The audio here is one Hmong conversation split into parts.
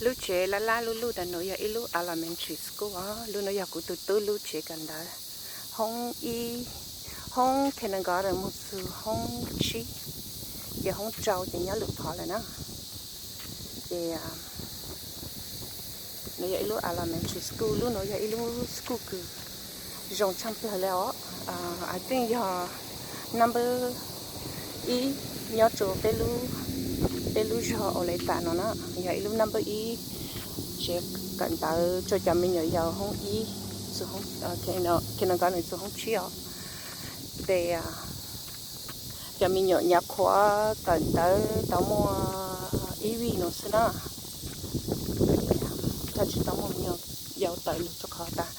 Lub tsev lab lab lub lub ntawm nuav yog ib lub elementary school os. Lub nuav yog kuv tus tub lub tsev kawm ntawv, hoob ib, hoob kindergarten mus txug hoob tsib, ces hoob rau ces nyob lwm qhov lawm na. Ces nuav yog ib lub elementary school, lub nuav yog ib lub school kws zoo tshaj plawg le os. I think yog number ib nyob rua peb lub, peb lub zog Olathe no na, yog ib lub number ib tsev kawm ntawv rua cov me nyuam yaus hoob ib, kindergarten txug hoob tsib os. Ces cov me nyuam nyuam qhuav kawm ntawv tau muaj ib vij no xwb na. Tsis tau muaj me nyuam yaus tawm lug rua qhov tas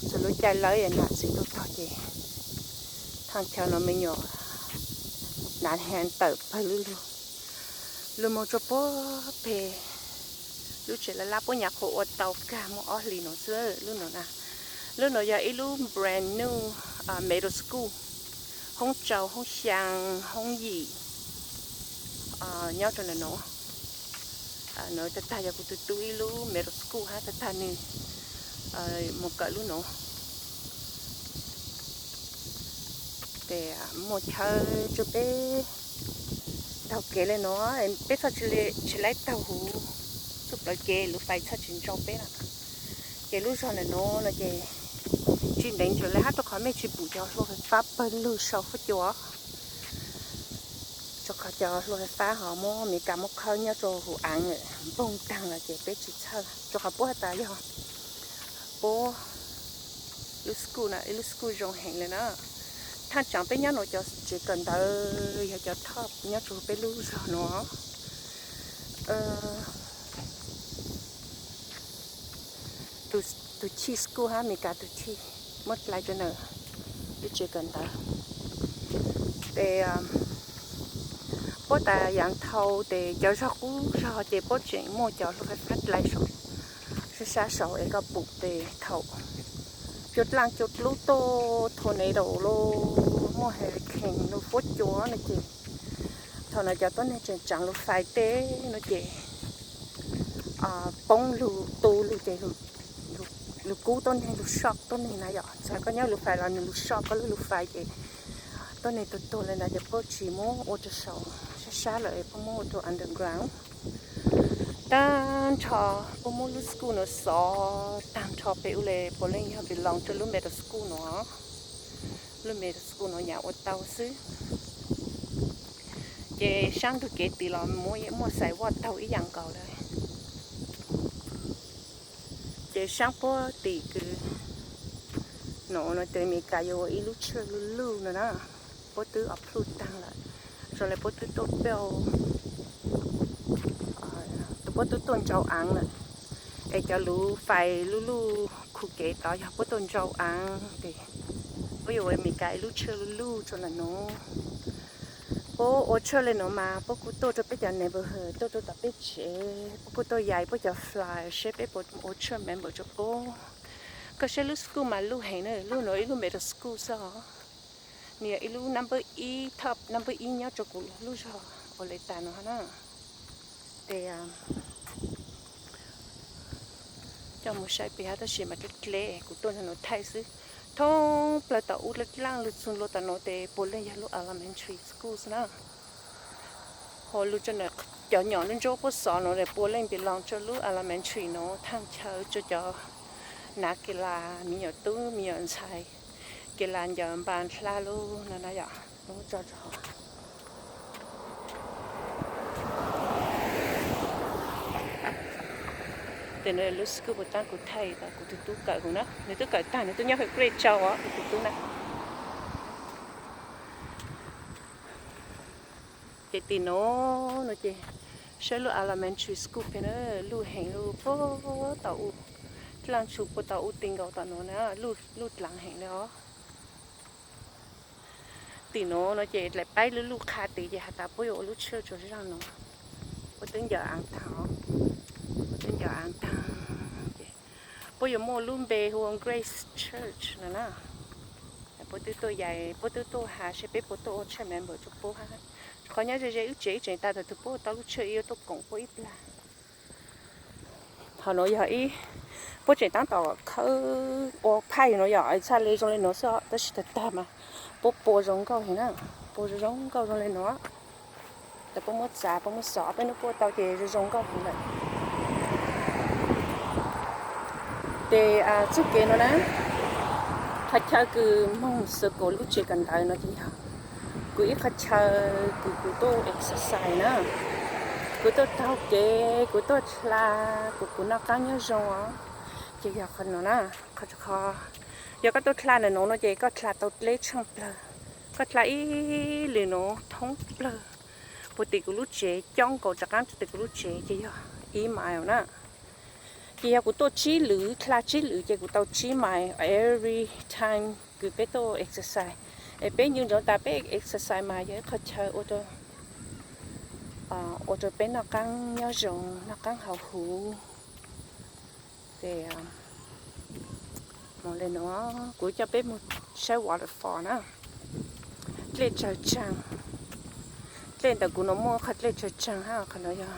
txhua lub caij lawv nam txiv tuaj tog ces thaaj chaw no me nyuam nav he tawm pawg lug, lug moog rua puag peg lub tsev lab lab puab nyuam qhuav ua tau kag muaj ob hlis no xwb lub nuav na. Lub nuav yog ib lub brand new middle school, hoob rau hoob xyaa hoob yim nyob rua ntawm nuav. Nuav tag tag yog kuv tus tub ib lub middle school hab tag tag nwg moog kawm lub nuav. Ces muaj chaw rua peb taug kev le nuav, peb txhaj tsis laib taug huv txuj plawv kev, lub fais txhaj tsis ntsau peb na. Ces lub zog ntawm nuav no ces tsis ntev ntawd le hab rua qhov mej tsis pum cov hlua fais fab pawg lug sau huab cua. Rua qhov cov hlua fais fab ho muab Amelikas muab khawb nyob rua huv aav lawm, npoog taag lawm ces peb tsis txhawj. Rua qhov puab has tas yog puab lub school na ib lub school zoo heev le na. Thaaj tsaav peb nyob nuav cov tsev kawm ntawv yog cov top nyob rua peb lub zog nuav. Tug thij school hab Amelikas tug thij muab dlai rua ntawm lub tsev kawm ntawv. Ces puab tas yaav thaus tes cov zog qub zog ces puab tseem muaj cov hlua fais fab dlai saum, sab sab saud es koj pum tes thaum cua dlaaj cua dlub tuaj tornado los muaj hurricane los fuab cua no ces thaum no cov tuab neeg tseem tsaav lub fais teb no ces poob lug tu lug ces lug kub tuab neeg lug shock tuab neeg na yom. Txawm koj nyob lub fais los nwg lug shock koj lub lub fais ces tuab neeg tuag tuag le ntawd ces puab tsis muab ua rua saum sab sab lawm es puab muab ua rua underground. Taag nrho puab muab lub school nuav xov taag nrho pem ub le puav leej yog belong rua lub middle school nuav. Lub middle school nuav nyam ua tau xwb. Ces saab ntug kev tid los muaj, muaj sidewalk taug ib yaam nkaus lawm. Ces saab puab tim kws nuav no tes Amelikas yuav ua ib lub tshaj luj luj no na. Puab twb approve taag lawm, zoo le puab twb tuaj build, puab twb tuaj ntsau aav lawm. Es cov luv fais luj luj khu kev tod yog puab tuaj ntsau aav tes puab yuav ua Amelikas ib lub tshaj luj luj rua ntawm nuav. Puab ua tshaj le nuav mas puab kuj tuaj rua peb cov neighborhood, tuaj rua tom peb tsev, puab kuj tuaj yais puab cov flyer seb peb puas ua tshaj member rua puab. Koj saib lub school mas luj heev na, lub nuav ib lub middle school xwb os. Nwg yog ib lub number ib, top number ib nyob rua kuv lub zog Olathe no na. Tes coj mus saib pem hab tab sis mas dleb dleb kuv tuaj ntawm nuav thaij xwb. Thoob plawg tom ub dlaaj dlaaj lug txug lug tom nuav tes puav leej yog lub elementary school xwb na. Ho lug rua cov nyom ntsuab puab xov nuav puav leej belong rua lub elementary nuav, thaaj chaw rua cov nav ke las, me nyuam tub me nyuam ntxhais ke las ncaws npas hlab lub no na yom. Tes nuav lub school puag ta kuv thaij tas kuv tug tub kawm huv na, nwg tub kawm taag nwg tub nyob hawm grade rau os, kuv tug tub na. Ces tim nuav no ces saib lub elementary school pem na, luj heev lug puag tom ub, dlaaj tshug puag tom ub ti nkaus tom nuav na, luj dlaav heev le os. Tim nuav no ces dlaim paib lub luj qha tid ces has tas puab yuav ua lub church rua zaaj nuav. Puab twb ncaws aav taag, puab twb ncaws aav taag ces puab yuav muaj lub npe hu ua Grace Church no na. Puab twb tuaj yais, puab twb tuaj has seb peb puas tuaj ua church member rua puab hab. Rua qhov nyob ze ze wb tsev, wb tseem tas tug puab ua tau lub church yuav tuaj koom puab ib plag. Qhov no yog ib, puab tseem taab tom khawb ua phaij no yom, txhaj le zoo le no xwb, tab sis tag tag mas puab pua zoo nkauj heev na, pua zoo nkauj zoo le no. Ces puab muab txav, puab muab xov, peb nub puab tau ces zoo zoo nkauj heev lawm. Ces txuj kev no na, qhov chaw kws moog xwb kuv lub tsev kawm ntawv no ces yog kuv ib qhov chaw kws kuv tuaj exercise na, kuv tuaj taug kev, kuv tuaj dlha, kuv, kuv noj qaab nyob zoo os. Ces yog qhov no na, qhov, qhov, yog koj tuaj dlha ntawm nuav no ces koj dlha tau dleb tshaaj plawg, koj dlha ib lwm nuav thoob plawg puag tim kuv lub tsev, coob nkaus rov qaab rua tim kuv lub tsev ces yog ib mile na. Ces yog kuv tuaj tsib lwm, dlha tsib lwm ces kuv tau tsib mile every time kws peb tuaj exercise. Es peb ncu ntsoov tas peb exercise mas yog ib qhov chaw ua rua, ua rua peb noj qaab nyob zoo, noj qaab haus huv. Ces mus le nuav, kuv coj peb mus saib waterfall na. Dlej tsawg tsaag, dlej ntawm kuv nuav muaj qhov dlej tsawg tsaag hab qhov nuav yog,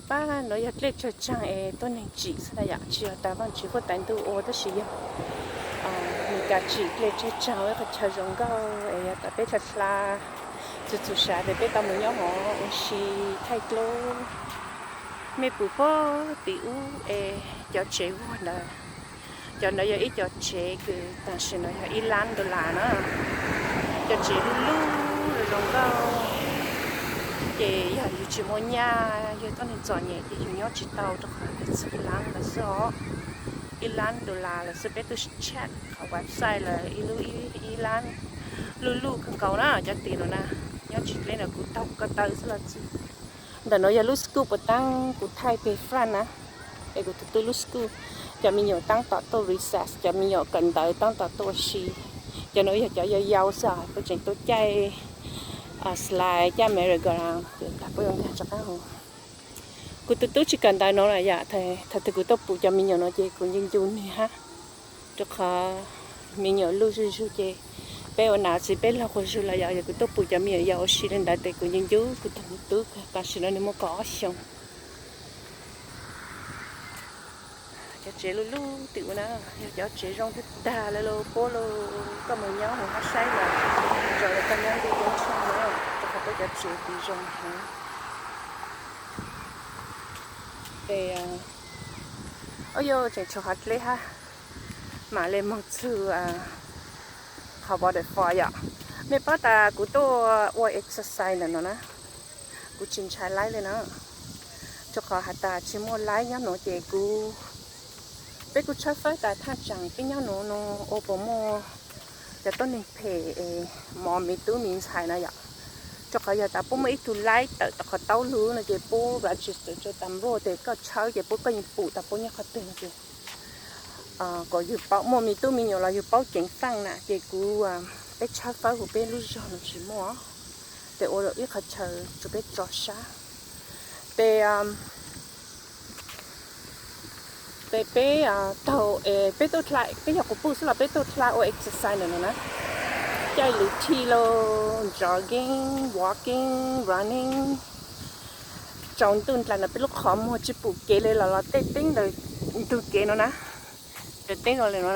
pab nuav yog dlej tsawg tsaag es tuab neeg tsim xwb na yom, tsis yog tas Vaajtswv huab tais ntuj ua, tab sis yog Meskas tsim dlej tsawg tsaag ua ib qhov chaw zoo nkauj es yog tas peb dlha dlha txhua txhua saav tes peb tau mus nyob hov ua si thaij dlub. Mej pum puag tim ub es cov tsev vuag ntawd, cov ntawd yog ib cov tsev kws tam sim no yog ib lab dollar na. Cov tsev lub lub zoo nkauj, ces yog yug tsis muaj nyaj, yug tuab neeg txom nyem ces yug nyob tsis tau rua qhov txhua lab lawm xwb os. Ib lab dollar lawm xwb, peb tuaj check qhov website lawm ib lub ib lab luj luj kawg nkaus na cov tim no na. Nyob tsis dleb ntawm kuv taug ko taw xwb los txwj. Ntawm no yog lub school puas taab kuv thaij peg front na, es kuv tug tub lub school, cov me nyuam taab tom tuaj recess, cov me nyuam kawm ntawv taab tom tuaj ua si. Cov no yog cov yau yau xwb os, puab tseem tuaj caij slide, caij merry-go-round, tag puab yuav nkag rov qaab hov. Kuv tug tub tsis kawm ntawv no lawm yom, thaum twg kuv tuaj pum cov me nyuam no ces kuv ncu ncu nwg hab, rua qhov me nyuam luj zuj zug ces peb ua nam txiv peb laug quas zug lawm yom, yog kuv tuaj pum cov me nyuam yau ua si le ntawd tes kuv ncu ncu kuv tug tub, tam sim no nwg muaj kaum ob xyoos. Cov tsev luj luj tim ub na, yog cov tsev zoo tag tag le lauj, puab lauj, koj mus nyob mus hab saib lawm, zoo le koj nyob ntuj teb ntseg na, rua qhov puab cov tsev kws zoo heev. Es, o yog tseem tshuav qhov dleb hab, mam le moog txug qhov waterfall yom. Mej paub tas kuv tuaj ua exercise ntawm no na, kuv tsis ntshai laib le na, rua qhov has tas tsis muaj laib nyob nuav ces kuv, peb kuj tshawb fawb tas thaj tsaam peb nyob nuav no ua puas muaj cov tuab neeg phem es mov miv tub miv ntxhais na yom. Rua qhov yog tas puab muaj ib tug laib tawm tom qhov taub lug no ces puab register rua tam luaj tes koj tshawb ces puab, koj yeej pum tas puab nyob qhov twg no ces kom yug paub, muaj miv tub miv nyuam los yug paub ceev faaj na, ces kuv, peb tshawb fawb huv peb lub zog no tsis muaj, tes ua ib qhov chaw rua peb tso sab. Tes, tes peb taug, peb tuaj dlha, peb yog quas puj xwb los peb tuaj dlha ua exercise ntawm no na. Caij lwm thij lauj, jogging, walking, running. Tsaus ntuj nplaim no peb lub qhov muag tsis pum kev le los, los tej teeb ntawm ntug kev no na. Ntawm teeb no le no,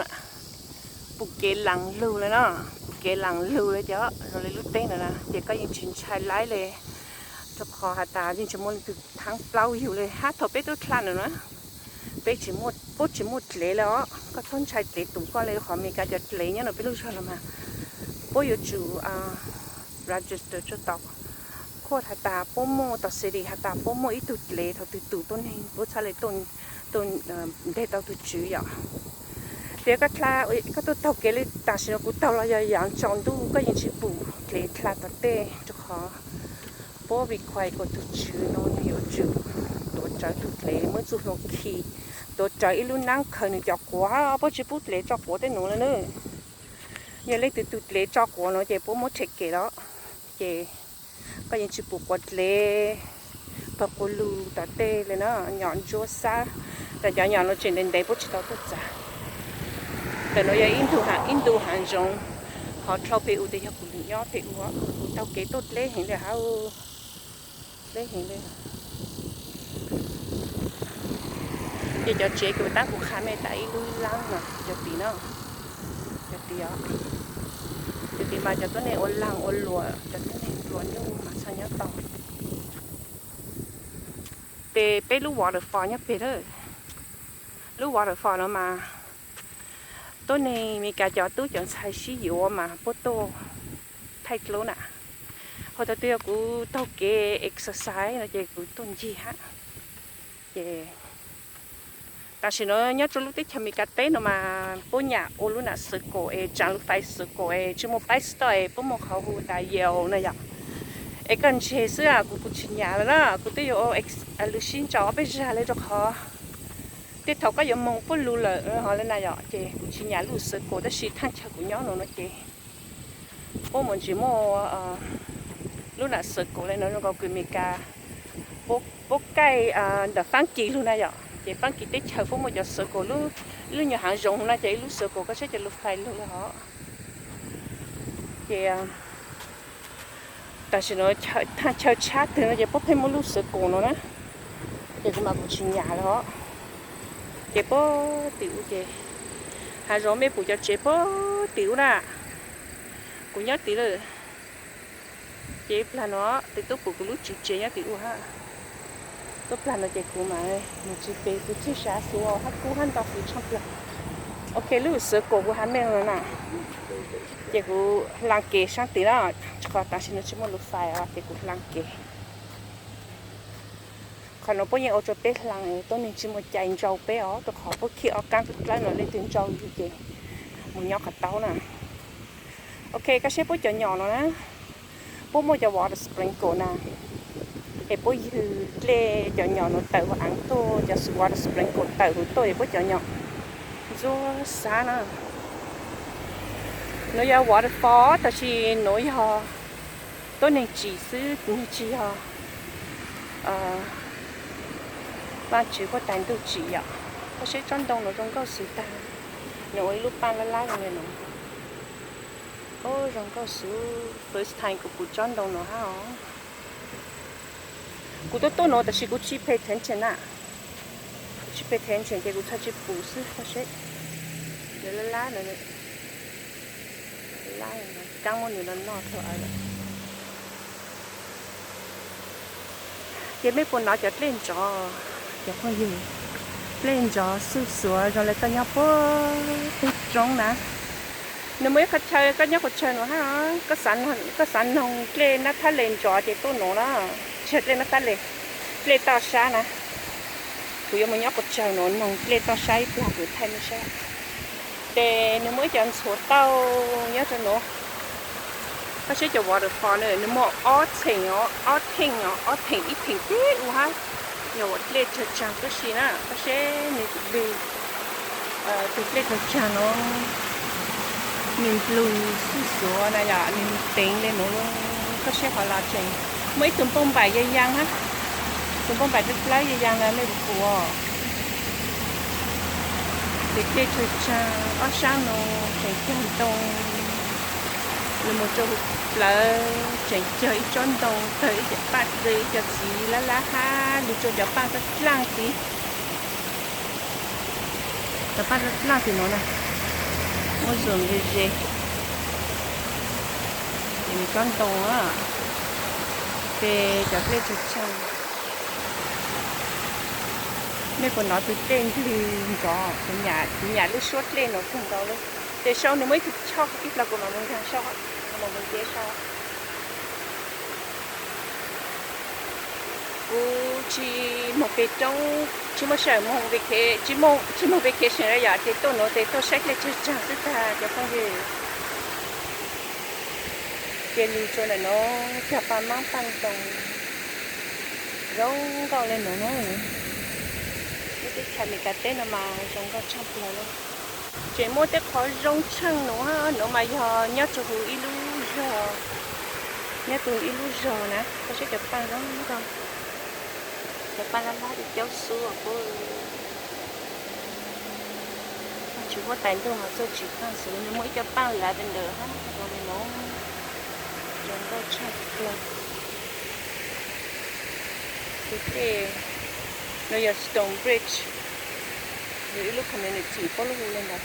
pum kev laas lug le na, pum kev laas lug le cov zoo le lub teeb ntawm na ces koj yeej tsis ntshai laib le, rua qhov has tas yeej tsis muaj leej twg thaab plaub yug le hab thaum peb tuaj dlha ntawm na. Peb tsis muaj, puab tsis muaj dlev le os, koj txhob ntshai dlev tus koj le, qhov Amelikas cov dlev nyob no peb lub zog no mas puab yuav tsum register rua tom court has tas puab muaj, tom city has tas puab muaj ib tug dlev, thaum twg tus tuab neeg puab txhaj le tuaj nteg tau tug tswv yom. Tes koj dlha, koj tuaj taug kev le, tam sim no kuv taug los yog yaav tsaus ntuj koj yeej tsis pum dlev dlha tom tej rua qhov puab require kuas tug tswv no nwg yuav tsum tuav rawv tug dlev, muaj ib txuj hlua khi, tuav rawv ib lub nab khaws nwg cov quav, puab tsis pub dlev tso quav tej nuav le na. Yog leej twg tug dlev tso quav no ces puab muab them kev lawm. Ces koj yeej tsis pum quav dlev pawg quav lug tom tej le na, nyom ntsuab xab, tas cov nyom no tseem ntev ntev puab tsis tau tuaj txav. Ntawm no yog ib ntu, ib ntu hav zoov, hov dlhau pem u tes yog kuv lwm nyob pem u, kuv taug kev tuaj dleb heev le hab, dleb heev le. Ces cov tsev kuv tab kuv qha mej tas ib lub lab no cov tid no, cov tid os, cov tid mas cov tuab neeg ua laag ua luam, cov tuab neeg pluas ntuj mas txhaj nyob tau. Ces peb lub waterfall nyob peg lawm. Lub waterfall no mas tuab neeg Meskas cov tub cov ntxhais sib yuav mas puab tuaj thaij dlub na. Ho thaum twg yog kuv taug kev exercise no ces kuv tuaj ncig hab. Ces tam sim no nyob rau lub teb chaws Meskas teb no mas puab nyam ua lub nam circle es tsaam lub faiv circle es tsi muaj paib stop es puab muaj qhov hu tas yaus na yom. Es koj ntseg xwb, kuv kuv tsis nyam lawm na, kuv twb yuav ua lwm sib ntsaum ob peb zag le rau qhov tej thaum koj yuav moog puab lug lawm ho le na yom, ces kuv tsis nyam lub circle tab sis thaaj chaw kuv nyob no no ces puab mus ntsis muaj lub nam circle le no zoo nkaus kws Meskas puab kaij ntawm Faab Kis lug na yom, ces Faab Kis teb chaws puab muaj cov circle lub, lub nyuag haav zoov na ces ib lub circle koj saib cov lub faiv lug le hov. Ces tam sim no thaaj chaw tshab twg no ces puab pheej muaj lub circle no na, ces kuv mas kuv tsis nyam lawm os. Ces puag tim ub ces, haav zoov mej pum cov tsev puag tim ub na, kuv nyob tid lawm. Ces ib plag no tes tub pum kuv lub tswv tsev nyob tim ub hab. Tuab plag no ces kuv mas mus tsis pem, kuv txig sav xuv hab kub hab nto xuv tshaaj plawg. Ok, lub xuv kuv kuv hab mej no na, ces kuv hlaa kev saab tid na, qhov tam sim no tsis muaj lub faiv os ces kuv hlaa kev. Qhov no puab yeej ua rua peb hlaa, tuab neeg tsis muaj cai ntsau peb os, rua qhov puab khi ob kaab dlawb no leej twg ntsau yug ces mus nyob qhov taub na. Ok, koj saib puab cov nyom no na, puab muaj cov water sprinkle na, es puab ywg dlej cov nyom no tawm ua aav tuaj, cov water sprinkle tawm huv tuaj es puab cov nyom ntxuag xav na. Nuav yog waterfall tab sis nuav yog tuab neeg tsim xwb, nwg tsis yog Vaajtswv huab tais ntuj tsim yom. Koj saib tsob ntoo nuav zoo nkauj xwb tag, nws ua ib lub paaj lab lab zoo le nuav. Zoo nkauj xwb, first time kuv pum tsob ntoo nuav hab os. Kuv tuaj tuaj nuav tab sis kuv tsis pay attention na, kuv tsis pay attention ces kuv txhaj tsis pum xwb. Koj saib, nws lab lab, kaab muab nws los noj tau lawm. Ces mej puas nov cov dlej ntsov, cov phooj ywg, dlej ntsov xuj xuav zoo le koj nyob puag pem roob na. Nws muaj ib qhov chaw koj nyob qhov chaw nuav hab, koj xav noog dlej nab thab le ntsov ces tuaj nuav na, tsis yog dlej nab thab le, dlej toj sab na. Kuv yuav mus nyob qhov chaw nuav noog dlej toj sab ib plag kuv thaij mej saib. Ces nws muaj ib cov ntxhuav tauj nyob rau nuav. Koj saib cov waterfall na, nws muaj ob theem, ob theem, ob theem ib theem tib ua hab, yog ua dlej tsawg tsaag tuab si na. Koj saib nws lwg, tus dlej tsawg tsaag nuav, nws nplug xuj xuav na yom, nws teev le nuav. Koj saib qhov los tseem muaj ib tug npauj npaim ya yaam hab, tus npauj npaim dlawb dlawb ya yaam na mej puas pum. Ces dlej tsawg tsaag, ob sab nuav tseem cawg ntoo, lug mus rau huv plawv tseem cawg ib tsob ntoo, tawg ib cov paaj, tawg ib cov txiv lab lab hab lug rau cov paaj dlaaj dlaaj tid. Cov paaj dlaaj dlaaj tid nuav na, muaj zog ze ze, ces nws tsob ntoo na, ces cov dlej tsawg tsaag. Mej puas nov tus dlej nplug ntsov? Kuv nyam lub suab dlej nuav kawg nkaus le. Ces sau nws muaj ib tug choj ib plag kuv mam mus nkaag sau, kuv mam mus nce sau. Kuv tsis moog peg roob, tsis muaj sij hawm moog vacation, tsis moog vacation le yom, ces tuaj nuav ces tuaj saib dlej tsawg tsaag xwb tag cov phooj ywg. Ces lug rua ntawm nuav cov paaj maab paaj ntoo zoo nkauj le nuav na. Lub teb chaws Amelikas teb no mas zoo nkauj tshaj plawg le. Tseem muaj tej qhov zoo tshaaj nuav, nuav mas yog nyob rua huv ib lub zog, nyob rua huv ib lub zog na. Koj saib cov paaj zoo nkauj, cov paaj lab lab li caub xub os. Vaajtswv huab tais ntuj mas txuj tsim paaj xwb, nws muaj ib cov paaj lavender hab zoo le nuav, zoo nkauj tshaj plawg. Tus dlej no yog Stone Bridge, Yog ib lub community puab lub hu le ntawd.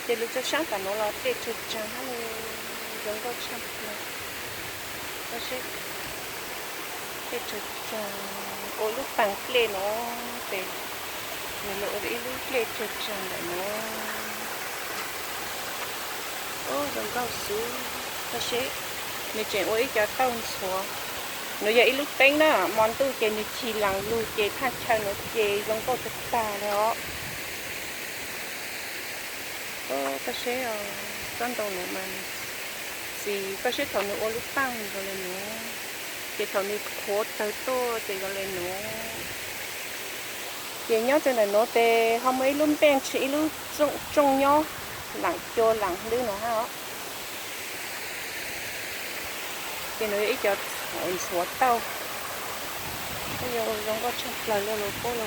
Ces lub txoj sab tom nuav los dlej tsawg tsaag hab, zoo nkauj tshaj plaws. Koj saib, dlej tsawg tsaag, ua lub paag dlej nuav tes nws los ua ib lub dlej tsawg tsaag ntawm nuav. Ub, zoo nkauj xwb. Koj saib, nws tseem ua ib co tauj ntxhuav. Nuav yog ib lub teeb na, mo ntuj ces nws chim laam lug ces thaaj chaw nuav ces zoo nkauj tag tag le os. Koj saib, tsob ntoo nuav mas txiv, koj saib thaum nws ua lub paaj zoo le nuav, ces thaum nws qhuav tawg tuaj ces zoo le nuav. Ces nyob rua ntawm nuav tes ho muaj ib lub bench, ib lub tsooj nyob laam cua laam ntwb nuav hab os. Ces nuav yog ib co ntxhuav tauj, zoo nkauj tshaj plaws le los puab le.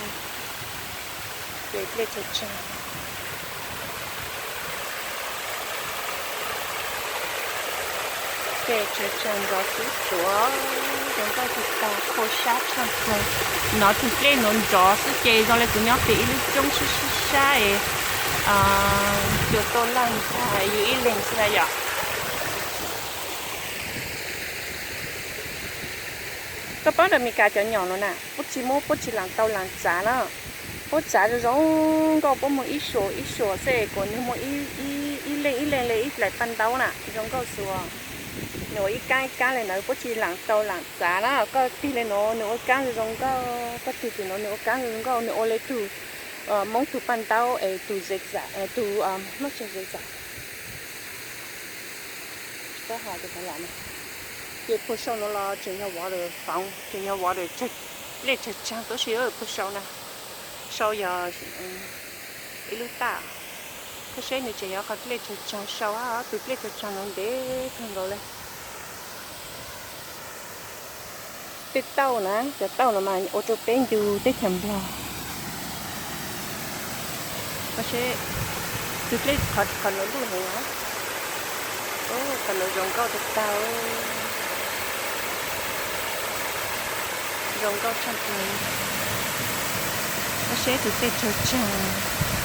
Ces dlej tsawg tsaag, dlej tsawg tsaag nrov sib tsuav, zoo nkauj tag tag, kho sab tshaj plaws. Nov tus dlej nuav nrov xwb ces zoo le kuv nyob pem ib lub roob sib sib sab es cua tuaj laaj tag yug ib leeg xwb na yom. Koj paub Amelikas cov nyom nuav na, puab tsi muab, puab tsi laam tau laam txav na. Puab txav zoo zoo nkauj, puab muag ib suam ib suam xwb es kuas nwg muaj ib leeg ib leeg le ib dlaim paj ntaub na, zoo nkauj xwb. Nws ua ib kaab ib kaab le ntawd, puab tsi laam tau laam txav na. Koj tig le nuav nws ua kaab zoo zoo nkauj, koj tig tim nuav nws ua kaab zoo zoo nkauj, nws ua le tug Moob tug paj ntaub es tug zig zag, tug, muaj tsawg zig zag. Tsis paub has tas la. Ces puag sau nuav los tseem yog waterfall, tseem yog water, dlej tsawg tsaag tuab si puag sau na. Sau yog ib lub taj. Koj saib nws tseem yog qhov dlej tsawg tsaag sau hab, tus dlej tsawg tsaag nuav ntev kawg nkaus le. Tej tauj na, cov tauj no mas ua rua peb ncu teb chaws Nplog. Koj saib, tus dlej qhov nuav luj heev na. Qhov nuav zoo nkauj tag tag, zoo nkauj tshaj plaws. Koj saib tus dlej tsawg tsaag.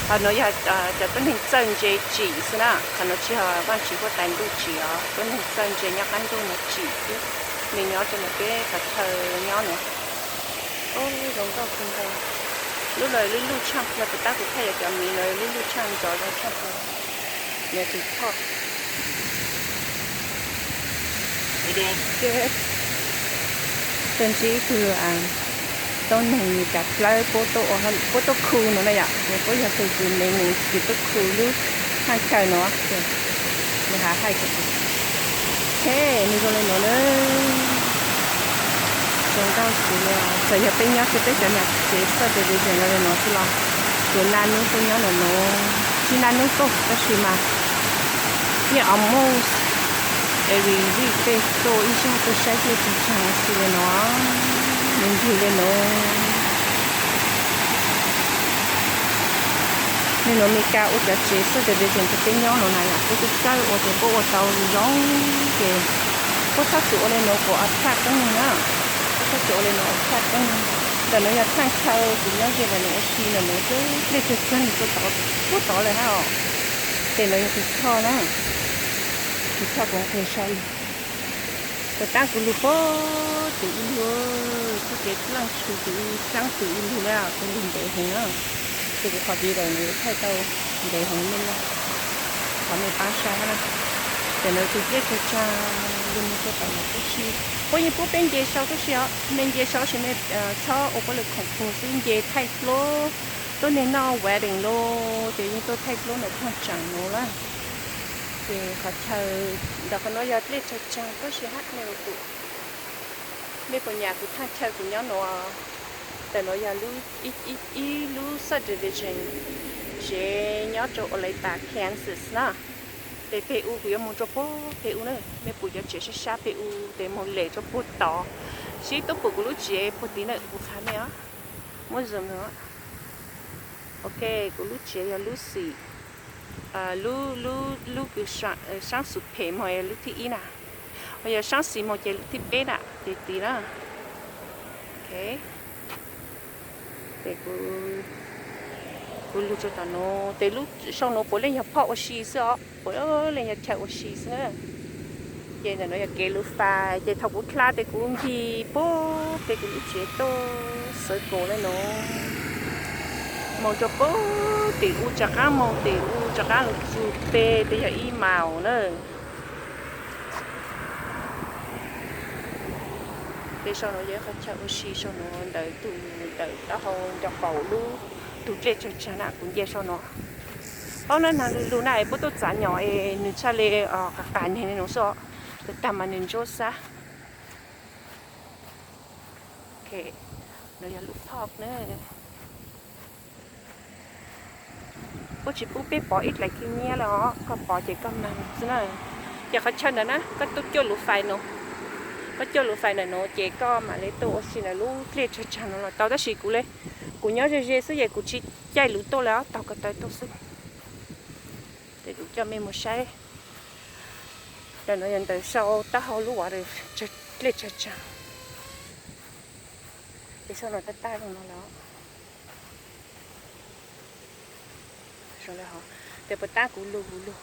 Qhov nuav yog cov tuab neeg txawj ntse tsim xwb na, qhov nuav tsi yog Vaajtswv huab tais ntuj tsim os, tuab neeg txawj ntse nyob qaab ntuj nuav tsim xwb. Nws nyob rua ntawm peb qhov chaw nyob nuav. Ub, zoo nkauj kawg nkaus. Lub lawm lub luj tshaj plaws, puas tab kuv thaij yog cov miv no lub luj tshaj nrov zoo tshaj plaws. Nws tus choj. Tau ntsib ib tug tuab neeg Amelikas dlawb puab tuaj khu nuav na yom, puab yog tug kws main, main kws tuaj khu lub thaaj chaw nuav. Nws has hais kuv, he, nws zoo le nuav na. Zoo nkauj xwb le, txawm yog peb nyob rua peb cov nyam tsev subdivision le nuav xwb los kuj naj nub tuaj nyob ntawm nuav, tsi naj nub tuaj tab sis mas yeej almost every week peb tuaj ib zaug tuaj saib dlej tsawg tsaag xwb le nuav, nws ntsig le nuav. Nwg nuav Amelikas ua cov tsev subdivision rua peb nyob nuav na yom, puab txawj txawj ua ces puab ua tau zoo, ces puab txhob txwm ua le nuav kuas attract tuab neeg na. Puab txhob txwm ua le nuav attract tuab neeg. Ntawm nuav yog thaaj chaw kuv nyob ze ntawm nuav ua si ntawm nuav xwb, dlej tsawg tsaag nws tuaj tod, tuaj tod lawm hab os. Ces nuav yog tus choj na, tus choj kuv nqeg sau lug. Puas tab kuv lug puag tim ub lug, puag kev dlaaj tshug tim ub, saab tim ub lug na, kuv lug ntev heev na. Ces kuv qhov video nuav yuav thaij tau ntev heev mej, qhov mej paab saib hab na. Ntawm nuav tus dlej tsawg tsaag lug moog rua tom nuav tuab si. Puab yeej pub peb nce sau tuab si os, mej nce sau tab sis mej txhob ua puab lug khoom puag xwb, nce thaij duab. Tuab neeg noj wedding los ces yeej tuaj thaij duab ntawm thaaj tsaam nuav lawm. Ces qhov chaw ntawm qhov nuav yog dlej tsawg tsaag tuab si hab mej ua tus. Mej puas nyam kuv thaaj chaw kuv nyob nuav? Ntawm nuav yog ib lub subdivision tsev nyob rua Olathe, Kansas na. Ces peg u kuv yuav moog rua puag peg u na, mej pum cov tsev sab sab peg u tes moog lem rua puag tod. Sib tuab pum kuv lub tsev puag tid na, kuv qha mej os. Muab zoom no. Ok, kuv lub tsev yog lub xim, lub, lub, lub kws saab xum phem moog yog lub thib ib na, ho yog saab xis moog ces lub thib peb na, ces tid na. Ok. Ces kuv, kuv lug rua tom nuav, ces lub sau nuav puav leej yog phoj ua si xwb os, puav leej yog chaw ua si xwb na. Ces ntawm nuav yog kev lug fais, ces thaum kuv dlha tes kuv ncig puag pem kuv lub tsev tuaj xwb, kaus le nuav moog rua puag tim u, rov qaab moog tim u, rov qaab lug txug peg tes yog ib maus na. Ces sau nuav yog ib qhov chaw ua si, sau nuav ntawm tus, ntawm taub hau nraug qaum lub, tus dlej tsawg tsag na kuv nce sau nuav. Paub na, naag lug lug na es puab tuaj txav nyom es nwg txhaj le qas qas neeg le nuav xwb os, tag tag mas nwg ntsuab xab. Ok, nuav yog lub phoj na. Puab tsis pub peb pov ib dlaim kws nyiab le os, koj pov ces koj maag xwb na. Ces qhov chaw ntawd na koj tuaj cuaj luv fais nuav, koj cuaj luv fais ntawm nuav ces koj mam le tuaj ua si ntawm lub dlej tsawg tsag nuav los tau, tab sis kuv le, kuv nyob ze ze xwb ces kuv tsis caij luv tuaj le os, taug ko taw tuaj xwb. Ces kuv coj mej mus saib, ntawm nuav yog ntawm sau taub hau lub water, dlej tsawg tsag. Ces sau nuav tab tag zoo no lawm. Tes puas tab kuv lug, kuv lug,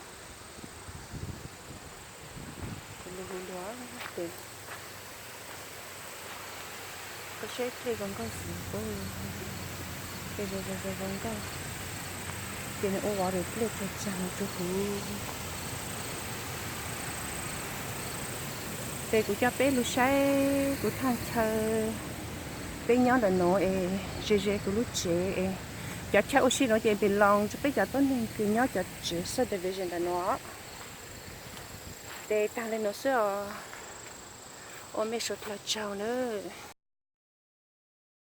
kuv lug lug, ces koj saib dlej zoo nkauj xwb, dlej zoo zoo zoo nkauj. Ces nws ua water dlej tsawg tsag rua huv. Ces kuv coj peb lug saib kuv thaaj chaw, peb nyob ntawm nuav es ze ze kuv lub tsev es, cov chaw ua si nuav ces belong rua peb cov tuab neeg kws nyob cov tsev subdivision ntawm nuav. Ces taag le nuav xwb os, ua mej suav dlawg tsaug nawb.